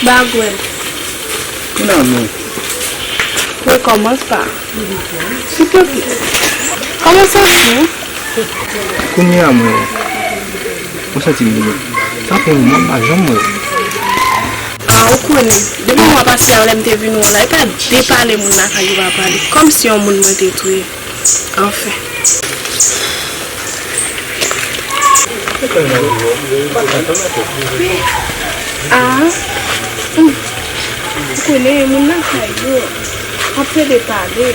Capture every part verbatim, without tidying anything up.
Bagwèl. Mon amour. Rekòmans pa. Silvouplè. Kòman santi w? Kounye a mwen wè. Mwen santi m byen. Sa fè yon moman m pa janm wè w. A, ou konnen. Depi mwa pase a, lè m te vin wè w la, e pa de pale moun lakay yo pa pale. Kòmsi yon moun mwen te touye. Anfen. Ah, hmm. Ou konnen, moun lakay yo ap plede pale.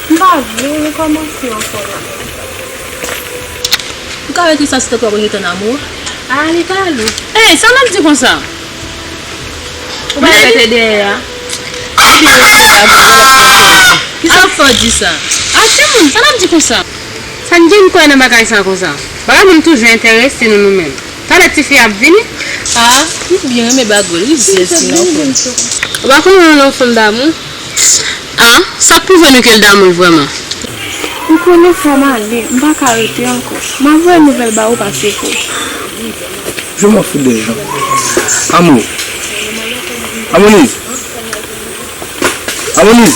M pa vle rekòmanse ankò la. Ou ka rete sa, silteplè, pou n rete an amour? Ah, li ka lou. Ey, sa m ap di konsa? Ou pa rete dèyè a? Kisa k fè w di sa? Ah, timoun, sa n ap di konsa? Sa n gen kwè nan bagay sa konsa? Bagay moun toujou enterese nou, nou menm. Talè tifi ap vini. Ah, m byen renmen bagay rizyèz li nan kò. Ou pa konnen yon fanm damou? Ah, sa k pwouve nou ke l damou l vrèman? Ou konnen fò m ale, m pa ka rete ankò. M ap voye nouvèl ba ou pase pou. Je m'en fous des gens. Amour. Amoniz. Amoniz.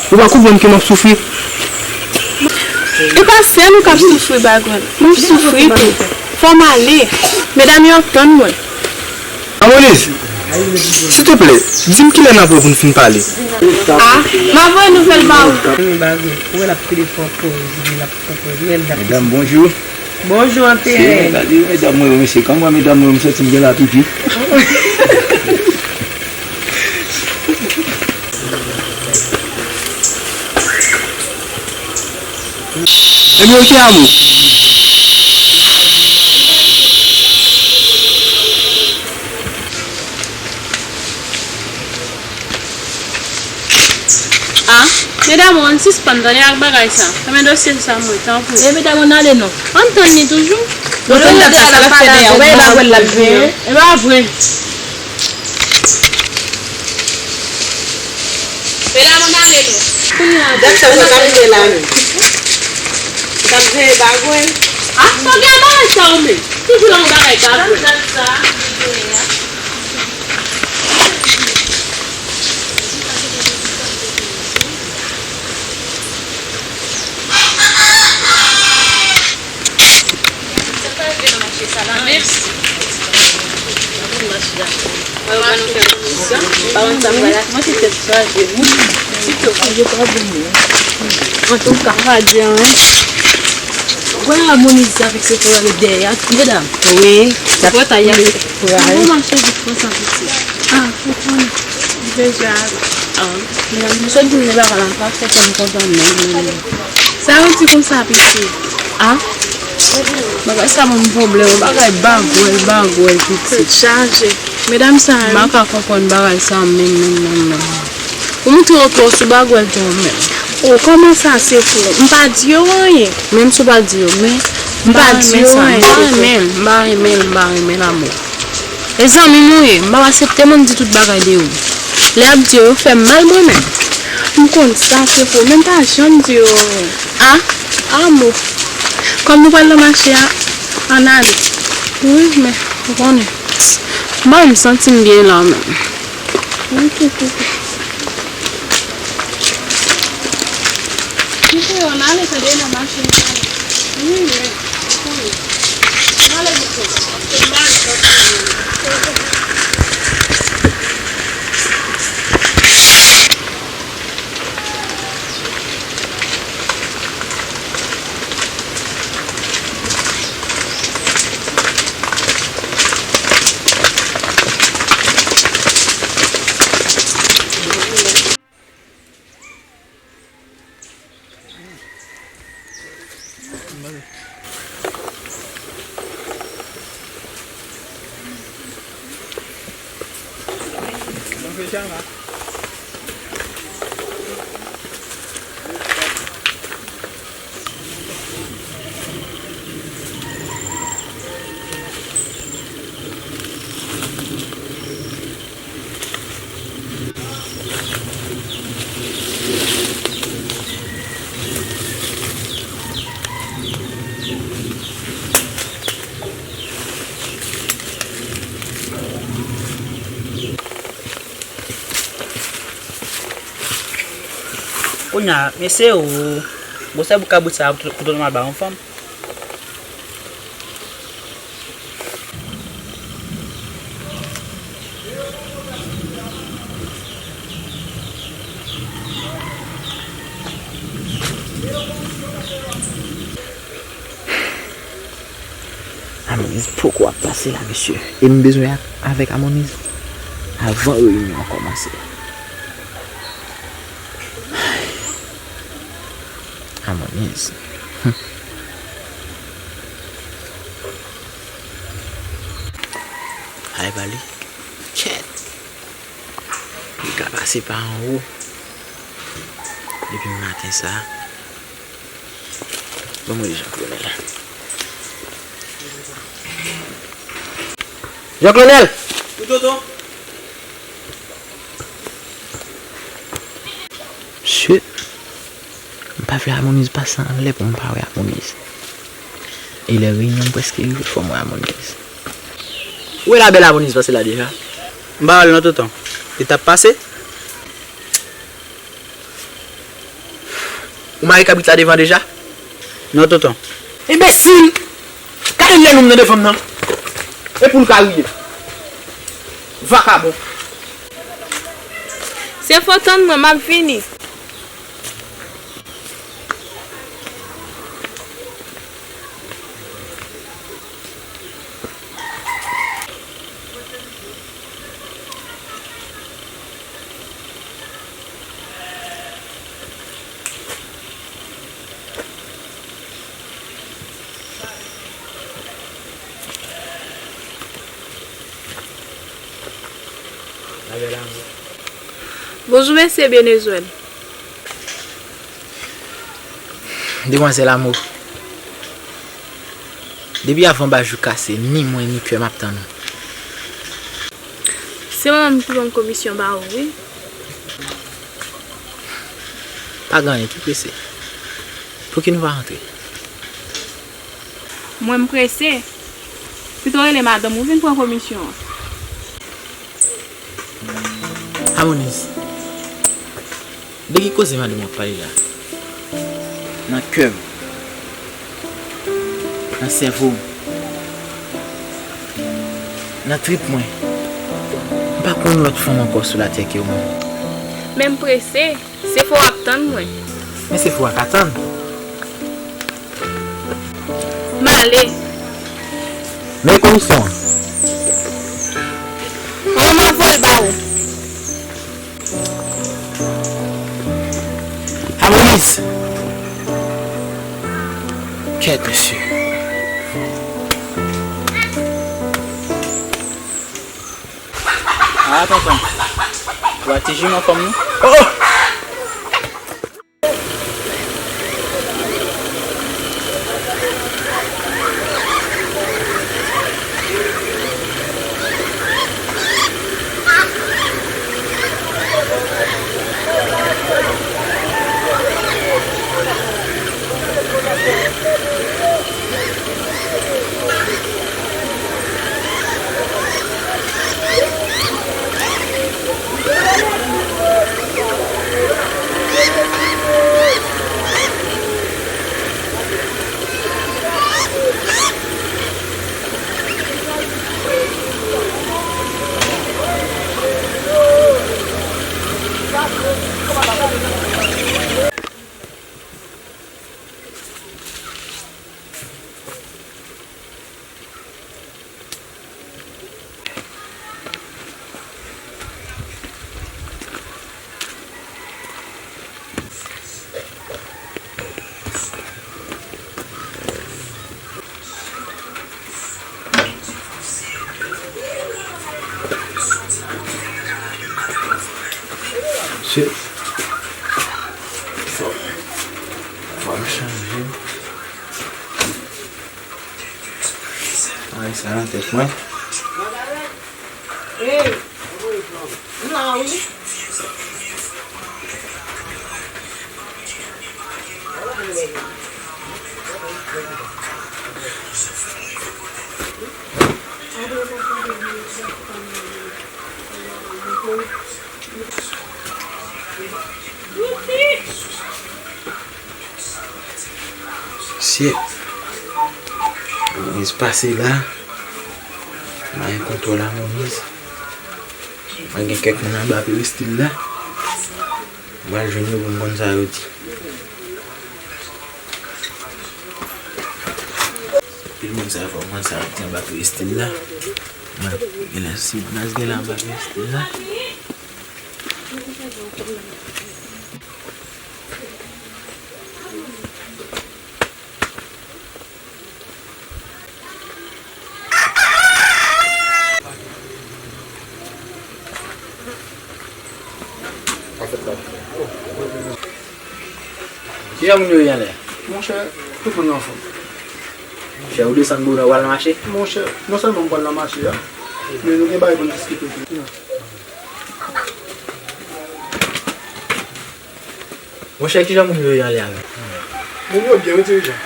Ou pa konprann ke m ap soufri? E pa sèl ou k ap soufri, Bagwèl. M ap soufri tou. Fò m ale. Medam yo ap tann mwen. Amoniz, silteplè, di m kilè n ap wè pou n fin pale. Ah, m ap voye nouvèl ba ou. Bagwèl, ou wè l ap pede pran pòz li, l ap pran pòz, ou wè l ap. Medam, bonjou. Bonjou, anpil. Se, gade medam mwen yo, mesye. Kòman medam mwen yo, m santi m gen lapipi. Ebyen, oke, amou. Ah, medam, ann sispann tande ak bagay sa. Fèmen dosye sa mwen, tanpri. E medam, ann ale non. Ann tann li toujou. Bon, tande sa l ap fè dèyè. Ou pa wè bagay l ap jwe. E pa vre. Medam, ann ale non. Kounye a, dat sa, sa k ap fè la menm? Sa k ap fè bagay? Ah, pa gen bagay sa ou menm. Toujou nan yon bagay bagay. Antouka, pa di anyen. Wè Amoniz avèk Sephora ret dèyè a, medam. Wi, y ap kouri. Bon, mache vit konsa, pitit. Ah, ou konnen. Deja. Ah, medam, m sot di m ne pa la, pa fè kè m kontan menm, menm. Sa ou di konsa, pitit? Ah? Bagay sa ban m pwoblèm, bagay bagwèl, bagwèl, pitit. Tèt chaje. Medam sa yo. M pa ka konprann bagay sa menm, menm, menm, menm. Ou montre yo twò sou bagwèl tou ou menm. Oh, kòman sa se pou? M pa di yo anyen. Menm si w pa di yo, men m pa di yo anyen, m pa renmen l, m pa renmen l, m pa renmen l, amou. E zanmi m ou ye, m p ap aksepte moun di tout bagay de ou. Lè y ap di yo, yo fè m mal mwen menm. M konn sa, se pou, men m pa janm di yo anyen. Ah, amou. Kòm nou pral nan mache a, ann ale. Wi, men, ou konnen. M pa menm santi m byen la menm. Wi, koukou. Kite yo, n ale tande nan machin sa. Wi, men, ou konnen. N ale vit fè. Paske m pa anvi sòti. Nya, men se ou. Gwosè bout kabrit sa a pou, pou tonton m al ba yon fanm. Amoniz poko ap pase la, mesye. E m bezwen a-, avèk Amoniz avan reyinyon an kòmanse. Amoniz. Ay, ba li. Kèt. Li ka pase pa anwo. Depi maten sa. Ban m rele Jean Clonel. Jean Clonel! Wi, tonton. Shit. M pa vle Amoniz pase anlè pou m pa wè Amoniz. E lè reyinyon an prèske rive, fò m wè Amoniz. Ou wè la bèl Amoniz pase la deja? M pa wè l non, tonton. Li t ap pase? Ou mare kabrit la devan deja? Non, tonton. Enbesil! Gade lè nou nan devan m nan. E pou l ka riye. Vakabon. Sefo, tann mwen, m ap vini. Bonjou, mesye Byenezwèl. Demwazèl Amo, depi avan ba jou kase, ni mwen ni kè m ap tann ou. Se manman m ki ban m komisyon ba ou, wi. Pa gen anyen, ki prese? Pouki nou pa rantre? Mwen, m prese. Pito rele madanm ou vin pran komisyon an. Amoniz, de ki koze madanm w ap pale la? Nan kè m, nan sèvo m, nan trip mwen, m pa konn lòt fanm ankò sou latè ke w menm. Men m prese. Sefo ap tann mwen. Men Sefo a ka tann. M ale. Men komisyon an. An, m ap voye l ba ou. Amoniz. Kèt, mesye. Ah, tonton. Ou a ti jim anfòm, non? Oh! Shit. Fò, fò m chanje. Ay, sa nan tèt mwen. Hey! M la wi. Monis pase la. M pa gen kontwòl a Monis. M gen kèk moun anba peristil la. M pral jwenn yo pou m konn sa yo di. Anpil moun sa yo fò m konn sa yo di anba peristil la. Mwen, genlè si Monas genlè anba peristil la. Kijan moun yo ye anlè a? Monchè, tout moun anfòm. Monchè, ou desann bonè, ou al nan mache? Monchè, non sèlman m pral nan mache a, men nou gen bagay pou n diskite tou. Monchè, kijan moun yo ye anlè a menm? Moun yo byen, wi, dirijan.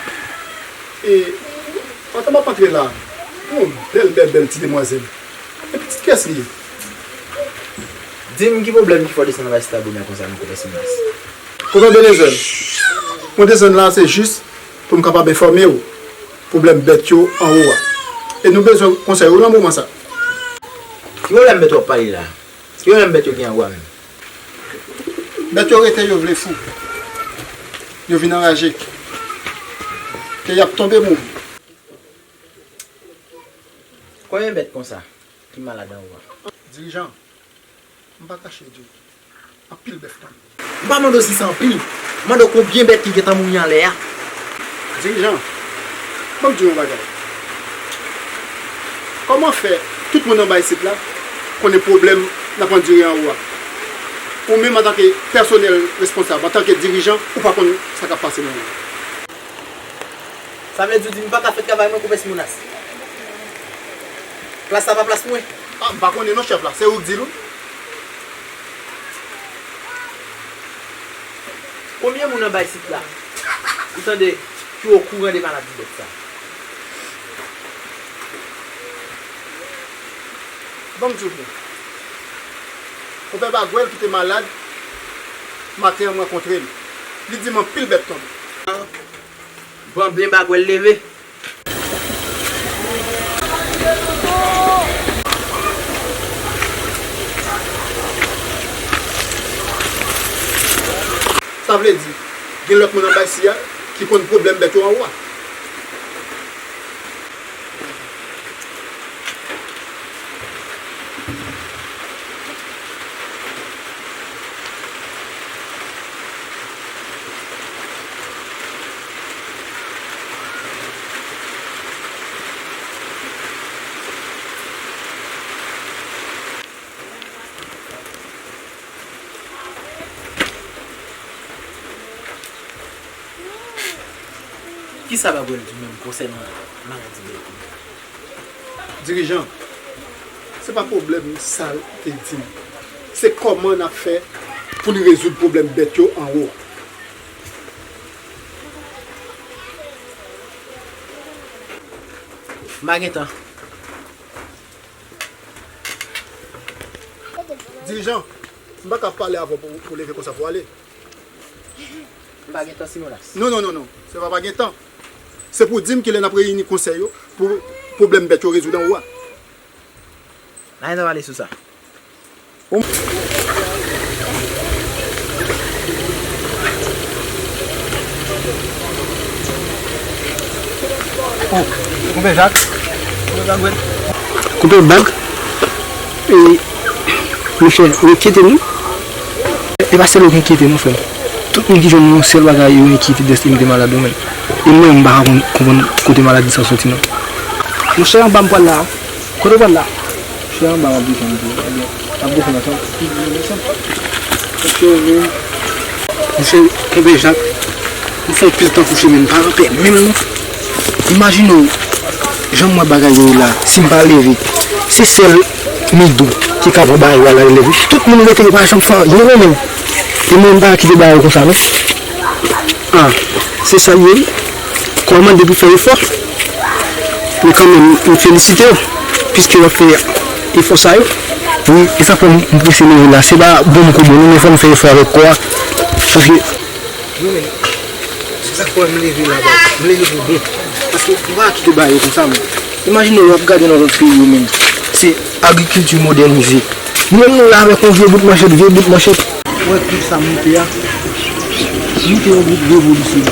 E, pandan m ap antre la, yon bèl, bèl, bèl ti demwazèl. E pitit kiyès li ye? Di m ki pwoblèm ki fè w desann anba estab bonè konsa, mon kòpè Simas? Kòpè Benezè, mwen desann la, se jis pou m kapab enfòme w pwoblèm bèt yo anwo a. E nou bezwen konsèy ou nan moman sa. Ki pwoblèm bèt w ap pale la? Ki pwoblèm bèt yo gen anwo a menm? Bèt yo rete, yo vle fou. Yo vin anraje. Ke y ap tonbe mouri. Konbyen bèt konsa ki malad anwo a? Dirijan, m pa kache di w, anpil bèf tonbe. M pa mande w si se anpil, m mande w konbyen bèt ki gentan mouri anlè a. Dirijan, ban m di w yon bagay. Kòman fè tout moun anba isit la konnen pwoblèm n ap andire anwo a? Ou menm antanke pèsonèl responsab, antanke dirijan, ou pa konn sa k ap pase nan anwo a? Sa vle di w di m pa ka fè travay mwen, kòpè Simonas? Plas sa pa plas mwen? A, m pa konnen non, chèf la. Se ou k di l, wi. Konbyen moun anba isit la ou tande ki okouran de maladi bèt sa? Ban m di w byen. Konpè Bagwèl ki te malad, maten an m rankontre l. Li di m anpil bèt tonbe. Bon, byen Bagwèl leve. Sa vle di, gen lòt moun anba isi a ki konn pwoblèm bèt yo anwo a. Kisa Bagwèl di w menm konsènan maladi bèt yo? Dirijan, se pa pwoblèm sa l te di m. Se kòman n ap fè pou n rezoud pwoblèm bèt yo anwo. M pa gen tan. Dirijan, m pa ka pale avè w pou, pou leve konsa pou ale. M pa gen tan, Simonas. Non, non, non, non. Se pa pa gen tan. Se pou di m kilè n ap reyini konsèy yo pou pwoblèm bèt yo rezoud anwo a. N a gen tan pale sou sa. Oh, konpè Jak. Konpè Bag. E, monchè, ou enkyete nou? E pa sèl ou ki enkyete non, frè m. Tout moun ki jwenn yon sèl bagay, yo enkyete dèstini de malad yo menm. E mwen, m pa ka konn, konprann kote maladi sa soti non. Monchè, anba m pral la. Kote w pral la? Monchè, anba m ap desann tou. Ebyen, n ap desann ansanm. Monchè, konpè Jak, nou fè anpil tan kouche, men n pa ranpè menm non. Imajine w, jan m wè bagay yo ye la, si m pa leve, se sèl Midou ki ka pran bagay yo al leve. Tout moun rete, yo pa janm fè anyen non menm. E mwen, m pa kite bagay yo konsa non. Ah, se sa l ye wi. Kò a mande pou fè efò. Men kanmenm, m felisite w, piske w ap fè efò sa yo. Wi, e sa fè m, m prese leve la. Se pa bon m kobo non, men fò m fè efò avèk kò a. Paske, wi, men, Se sa k fè m leve la, baz. M leve pou bon. Paske m pa ka kite bagay yo konsa, men. Imajine w ap gade nan lòt peyi yo menm. Se agrikilti modènize. Nou menm nou la avèk yon vye bout manchèt, vye bout manchèt. Ou wè tout sa moute a? Moute yon bout revolisyon.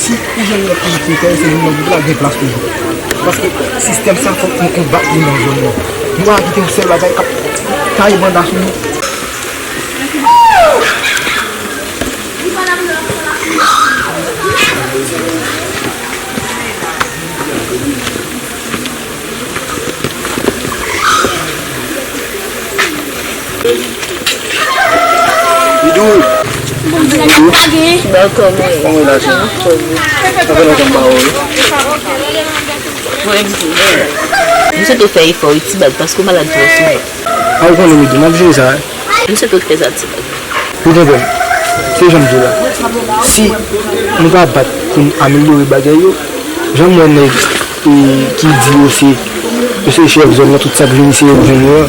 Si ou jwenn lòt peyi ki fè, se nou menm pou la gen plas toujou. Paske sistèm sa fòk nou konbat li nan zòn nan. Nou pa kite yon sèl bagay k ap taye banda sou nou. Bidou. Bidou. Kòman w ye la, cheri? Sa fè lontan m pa wè w, wi. Mwen byen. M swete w fè efò, wi, ti bag, paske w malad twò souvan. A, ou konnen, Bidou, m ap jere sa, wi. M swete w fè sa, ti bag. Ou konprann? Se jan m di w la. Si nou pa bat pou n amelyore bagay yo, jan m wè nèg, e, ki di yo se, yo se chèf zòn nan, tout sa k vini se yo k jwenn yo an,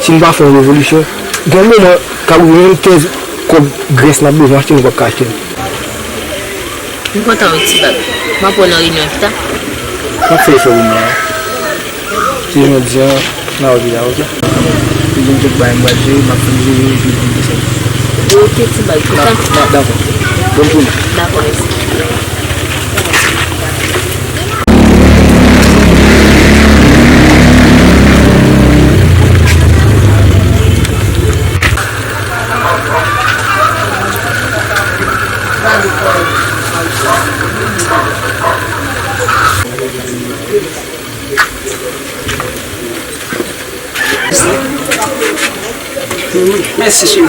si n pa fè yon revolisyon, gen yon moman, k ap rive menm kèz kòb grès n ap bezwen achte, nou p ap ka achte l. M kontan wi, ti bab. M ap wè w nan reyinyon an pita. M ap fè efò pou mwen an. Se jodi a, n a wè pita, oke? Li gen kèk bagay m pral jere, m ap fin jere, epi m desann. Oke, ti bab, kontan. Dakò. Bòn jounen. Dakò, mèsi. Mèsi, cheri.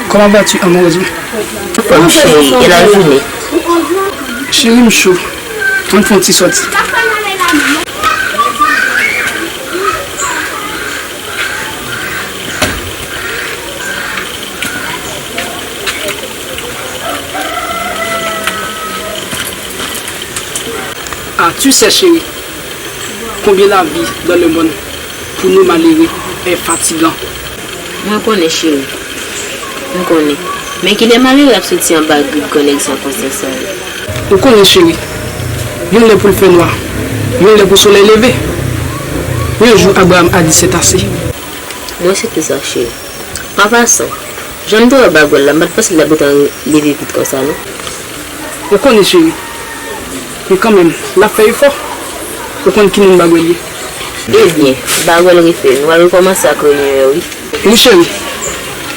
Comment vas-tu, amoureuse? Anfòm, cheri, e lajounen? Cheri, m cho. Ann fè yon ti sòti. Ah, tu sais, chérie, combien la vie dans le monde pour nous malheureux est fatigant. Mwen konnen, cheri. M konnen. Men kilè malere ap soti anba grip gran nèg san konsyans sa yo? Ou konnen, cheri. Yon lè pou l fè nwa, yon lè pou solèy leve. Un jour, Abraham a dit c'est assez. Mwen se te sa, cheri. An pasan, jan m te wè Bagwèl la, m pa t panse l t ap gentan leve vit konsa, non. Ou konnen, cheri. Men kanmenm, l ap fè efò. Ou konn ki moun Bagwèl ye. Ebyen, Bagwèl refe, nou al rekòmanse ak reyinyon yo, wi. Wi, cheri.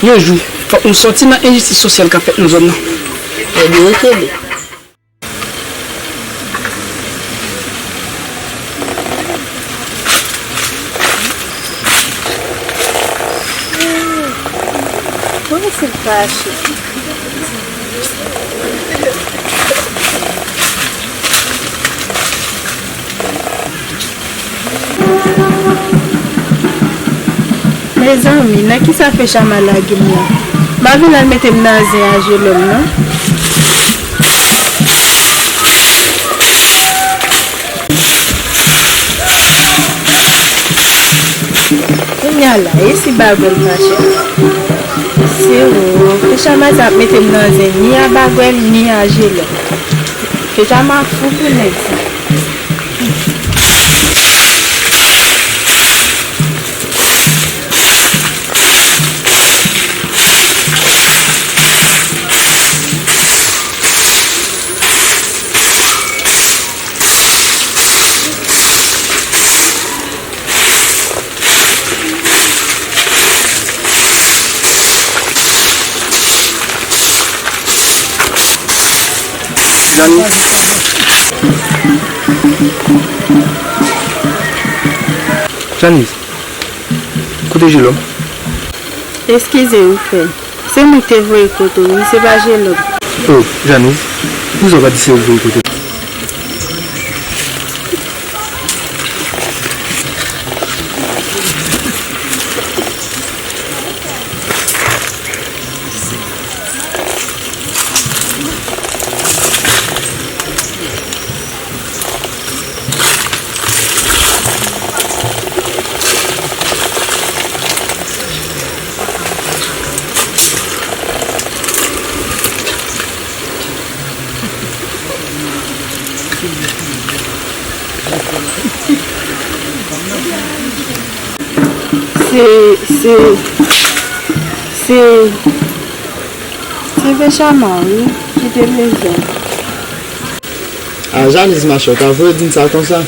Yon jou, fòk nou sòti nan enjistis sosyal k ap fèt nan zòn nan. Ebyen, oke, bebe. Mwen se fache. Mezanmi, nan kisa Fechama lage m la? M pa vin al mete m nan zen a Jelòm, non. Kounya la, e si Bagwèl mache? Se ou, Fechama sa ap mete m nan zen ni a Bagwèl, ni a Jelòm. Fechama fou pou nèg sa. Janiz. Janiz, kote Jelòm? Eskize wi, frè. Se mwen ki te voye kote w, wi, se pa Jelòm. O, Janiz, poukisa w pa di se ou ki voye kote m? Se, se, se, se Vechama, wi, ki te leve m. A, Janice, machè, w ta vle di m sa konsa?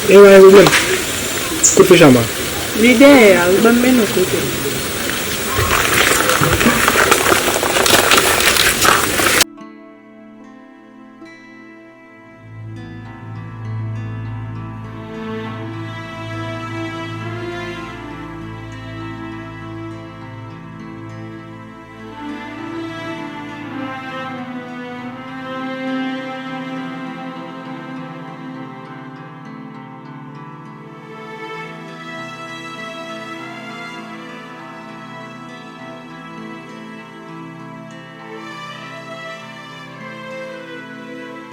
E, pa gen pwoblèm. Kot Vechama? Li dèyè a, wi, ban m mennen w kote l.